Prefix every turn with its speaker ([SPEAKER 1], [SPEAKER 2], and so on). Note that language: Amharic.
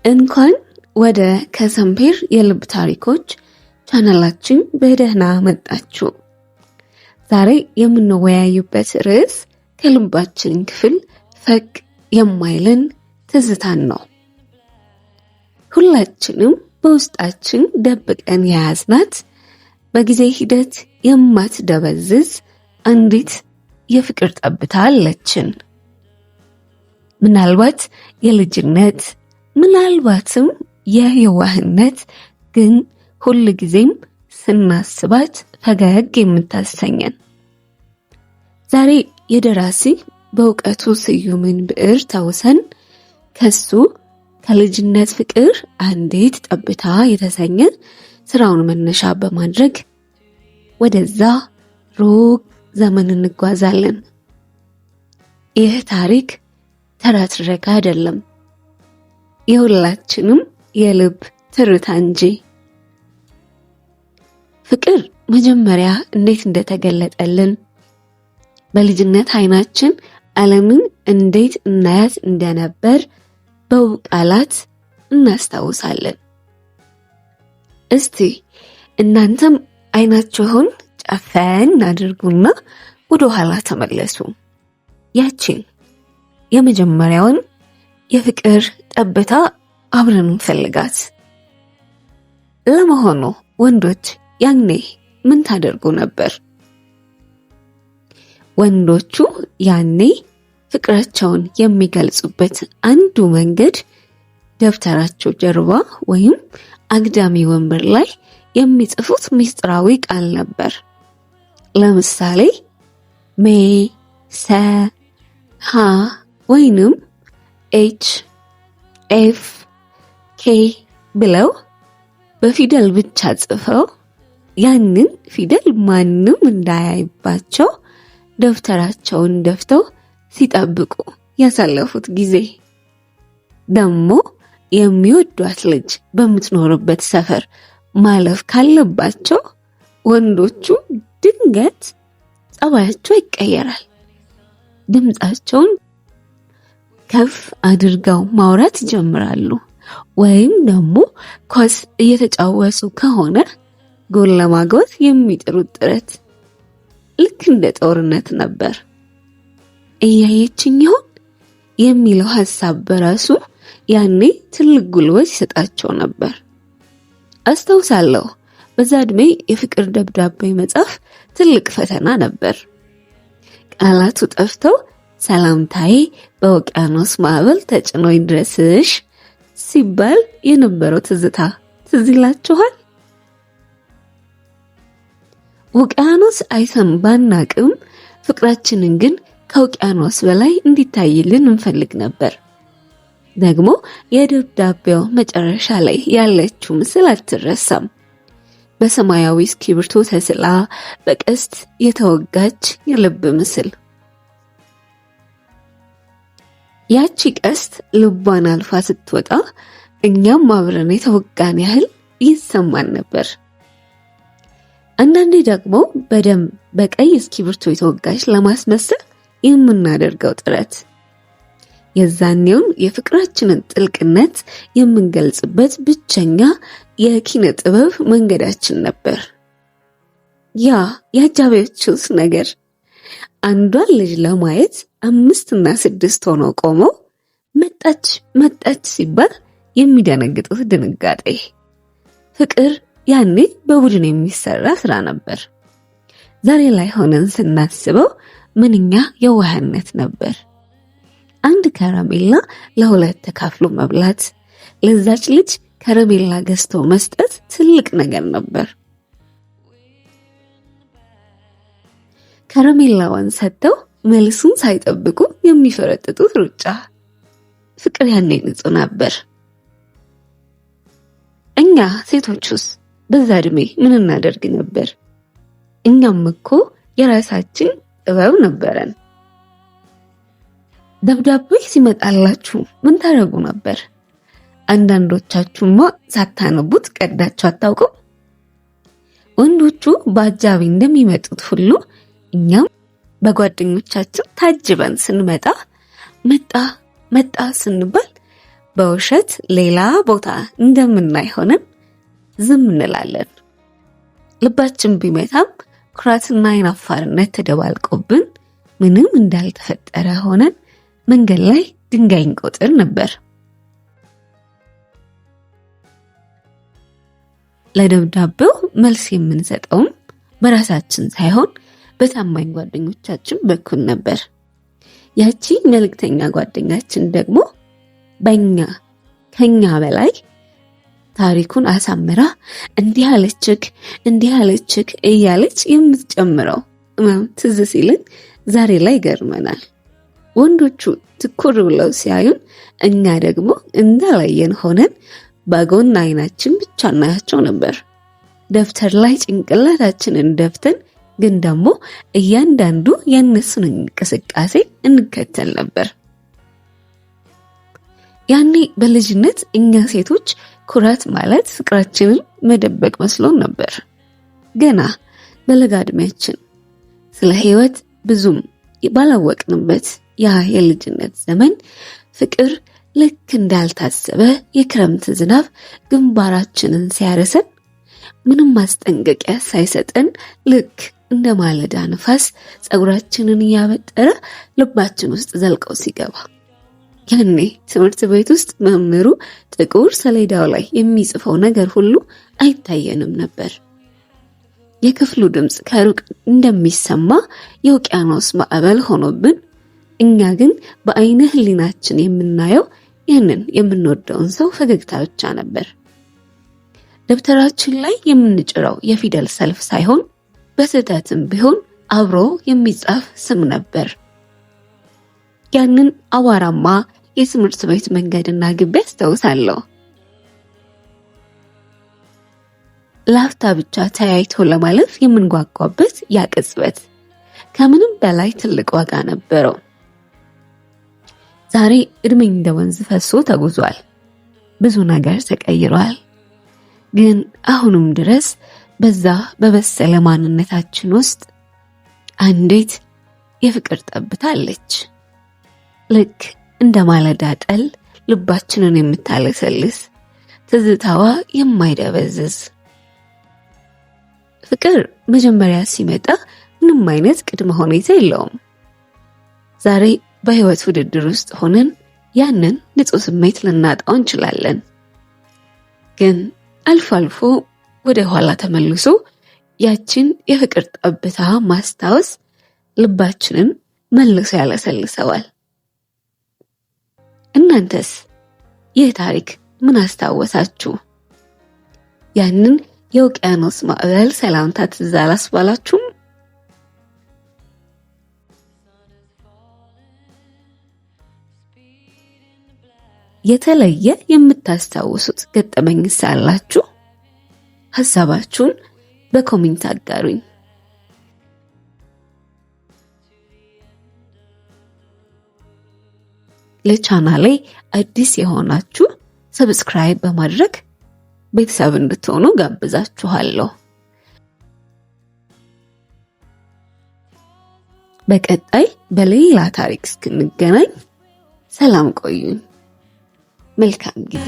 [SPEAKER 1] እንኳን ወደ ከሰምፔር የልብ ታሪኮች ቻናላችን በደህና መጣችሁ። ዛሬ የምንወያዩበት ርዕስ ከልባችን ክፍል ፈቅ የማይልን ትዝታን ነው። ሁላችንም በውስጣችን ደብቀን የያዝናት፣ በጊዜ ሂደት የማትደበዝዝ አንዲት የፍቅር ጠብታ አለችን። ምናልባት የልጅነት፣ ምናልባትም የየዋህነት፣ ግን ሁል ጊዜም ስናስባት ፈገግ የምታሰኘን። ዛሬ የደራሲ በእውቀቱ ስዩምን ብዕር ተውሰን ከሱ ከልጅነት ፍቅር አንዲት ጠብታ የተሰኘ ስራውን መነሻ በማድረግ ወደዛ ሩቅ ዘመን እንጓዛለን። ይህ ታሪክ ተራ ትረካ አይደለም፣ የሁላችንም የልብ ትርታ እንጂ። ፍቅር መጀመሪያ እንዴት እንደተገለጠልን፣ በልጅነት አይናችን ዓለምን እንዴት እናያት እንደነበር በውብ ቃላት እናስታውሳለን። እስቲ እናንተም አይናችሁን ጨፈን አድርጉና ወደ ኋላ ተመለሱ። ያቺን የመጀመሪያውን የፍቅር ጠብታ አብረን እንፈልጋት። ለመሆኑ ወንዶች ያኔ ምን ታደርጉ ነበር? ወንዶቹ ያኔ ፍቅራቸውን የሚገልጹበት አንዱ መንገድ ደብተራቸው ጀርባ ወይም አግዳሚ ወንበር ላይ የሚጽፉት ምስጢራዊ ቃል ነበር። ለምሳሌ ሜ፣ ሰ፣ ሀ ወይንም H፣ F፣ K ብለው በፊደል ብቻ ጽፈው ያንን ፊደል ማንም እንዳያይባቸው ደብተራቸውን ደፍተው ሲጠብቁ ያሳለፉት ጊዜ። ደግሞ የሚወዷት ልጅ በምትኖርበት ሰፈር ማለፍ ካለባቸው ወንዶቹ ድንገት ጸባያቸው ይቀየራል። ድምፃቸውን ከፍ አድርገው ማውራት ይጀምራሉ። ወይም ደግሞ ኳስ እየተጫወቱ ከሆነ ጎል ለማግባት የሚጥሩት ጥረት ልክ እንደ ጦርነት ነበር። እያየችኝ ይሆን የሚለው ሀሳብ በራሱ ያኔ ትልቅ ጉልበት ይሰጣቸው ነበር። አስታውሳለሁ፣ በዛ እድሜ የፍቅር ደብዳቤ መጻፍ ትልቅ ፈተና ነበር። ቃላቱ ጠፍተው ሰላምታዬ በውቅያኖስ ማዕበል ተጭኖ ይድረስሽ ሲባል የነበረው ትዝታ ትዝ ይላችኋል? ውቅያኖስ አይተን ባናቅም ፍቅራችንን ግን ከውቅያኖስ በላይ እንዲታይልን እንፈልግ ነበር። ደግሞ የደብዳቤው መጨረሻ ላይ ያለችው ምስል አትረሳም። በሰማያዊ እስክሪብቶ ተስላ በቀስት የተወጋች የልብ ምስል። ያቺ ቀስት ልቧን አልፋ ስትወጣ እኛም አብረን የተወጋን ያህል ይሰማን ነበር። አንዳንዴ ደግሞ በደም በቀይ እስክሪብቶ የተወጋች ለማስመሰል የምናደርገው ጥረት የዛኔውን የፍቅራችንን ጥልቅነት የምንገልጽበት ብቸኛ የኪነ ጥበብ መንገዳችን ነበር። ያ የአጃቢዎቹስ ነገር፣ አንዷን ልጅ ለማየት አምስት እና ስድስት ሆነው ቆመው መጣች መጣች ሲባል የሚደነግጡት ድንጋጤ። ፍቅር ያኔ በቡድን የሚሰራ ስራ ነበር። ዛሬ ላይ ሆነን ስናስበው ምንኛ የዋህነት ነበር። አንድ ከረሜላ ለሁለት ተካፍሎ መብላት፣ ለዛች ልጅ ከረሜላ ገዝቶ መስጠት ትልቅ ነገር ነበር። ከረሜላዋን ሰጥተው መልሱን ሳይጠብቁ የሚፈረጥጡት ሩጫ። ፍቅር ያኔ ንጹህ ነበር። እኛ ሴቶቹስ በዛ እድሜ ምን እናደርግ ነበር? እኛም እኮ የራሳችን ጥበብ ነበረን። ደብዳቤ ሲመጣላችሁ ምን ታደርጉ ነበር? አንዳንዶቻችሁማ ሳታነቡት ቀዳችሁ አታውቁም? ወንዶቹ በአጃቢ እንደሚመጡት ሁሉ እኛም በጓደኞቻችን ታጅበን ስንመጣ መጣ መጣ ስንባል በውሸት ሌላ ቦታ እንደምናይ ሆነን ዝም እንላለን። ልባችን ቢመታም ኩራትና አይናፋርነት ተደባልቆብን ምንም እንዳልተፈጠረ ሆነን መንገድ ላይ ድንጋይ እንቆጥር ነበር። ለደብዳቤው መልስ የምንሰጠውም በራሳችን ሳይሆን በታማኝ ጓደኞቻችን በኩል ነበር። ያቺ መልእክተኛ ጓደኛችን ደግሞ በእኛ ከኛ በላይ ታሪኩን አሳምራ እንዲህ አለችክ እንዲህ አለችክ እያለች የምትጨምረው ቅመም ትዝ ሲልን ዛሬ ላይ ይገርመናል። ወንዶቹ ትኩር ብለው ሲያዩን፣ እኛ ደግሞ እንዳላየን ሆነን በጎን አይናችን ብቻ እናያቸው ነበር። ደብተር ላይ ጭንቅላታችንን ደፍተን ግን ደግሞ እያንዳንዱ የእነሱን እንቅስቃሴ እንከተል ነበር። ያኔ በልጅነት እኛ ሴቶች ኩራት ማለት ፍቅራችንን መደበቅ መስሎን ነበር። ገና በለጋ ዕድሜያችን ስለ ሕይወት ብዙም ባላወቅንበት ያ የልጅነት ዘመን ፍቅር ልክ እንዳልታሰበ የክረምት ዝናብ ግንባራችንን ሲያረሰን ምንም ማስጠንቀቂያ ሳይሰጠን ልክ እንደ ማለዳ ንፋስ ፀጉራችንን እያበጠረ ልባችን ውስጥ ዘልቀው ሲገባ፣ ያኔ ትምህርት ቤት ውስጥ መምህሩ ጥቁር ሰሌዳው ላይ የሚጽፈው ነገር ሁሉ አይታየንም ነበር። የክፍሉ ድምፅ ከሩቅ እንደሚሰማ የውቅያኖስ ማዕበል ሆኖብን፣ እኛ ግን በአይነ ሕሊናችን የምናየው ያንን የምንወደውን ሰው ፈገግታ ብቻ ነበር። ደብተራችን ላይ የምንጭረው የፊደል ሰልፍ ሳይሆን በስህተትም ቢሆን አብሮ የሚጻፍ ስም ነበር። ያንን አቧራማ የትምህርት ቤት መንገድና ግቢ አስታውሳለሁ። ላፍታ ብቻ ተያይቶ ለማለፍ የምንጓጓበት ያ ቅጽበት ከምንም በላይ ትልቅ ዋጋ ነበረው። ዛሬ እድሜ እንደ ወንዝ ፈሶ ተጉዟል። ብዙ ነገር ተቀይሯል። ግን አሁንም ድረስ በዛ በበሰለ ማንነታችን ውስጥ አንዲት የፍቅር ጠብታ አለች። ልክ እንደ ማለዳ ጠል ልባችንን የምታለሰልስ፣ ትዝታዋ የማይደበዝዝ። ፍቅር መጀመሪያ ሲመጣ ምንም አይነት ቅድመ ሁኔታ የለውም። ዛሬ በህይወት ውድድር ውስጥ ሆነን ያንን ንጹህ ስሜት ልናጣው እንችላለን። ግን አልፎ አልፎ ወደ ኋላ ተመልሶ ያችን የፍቅር ጠብታ ማስታወስ ልባችንን መልሶ ያለሰልሰዋል። እናንተስ ይህ ታሪክ ምን አስታወሳችሁ? ያንን የውቅያኖስ ማዕበል ሰላምታ ትዝ አላስባላችሁም? የተለየ የምታስታውሱት ገጠመኝስ አላችሁ? ሀሳባችሁን በ comment አጋሩኝ። ለቻናሌ አዲስ የሆናችሁ subscribe በማድረግ ቤተሰብ እንድትሆኑ ጋብዛችኋለሁ። በቀጣይ በሌላ ታሪክ እስክንገናኝ ሰላም ቆዩኝ። መልካም ጊዜ።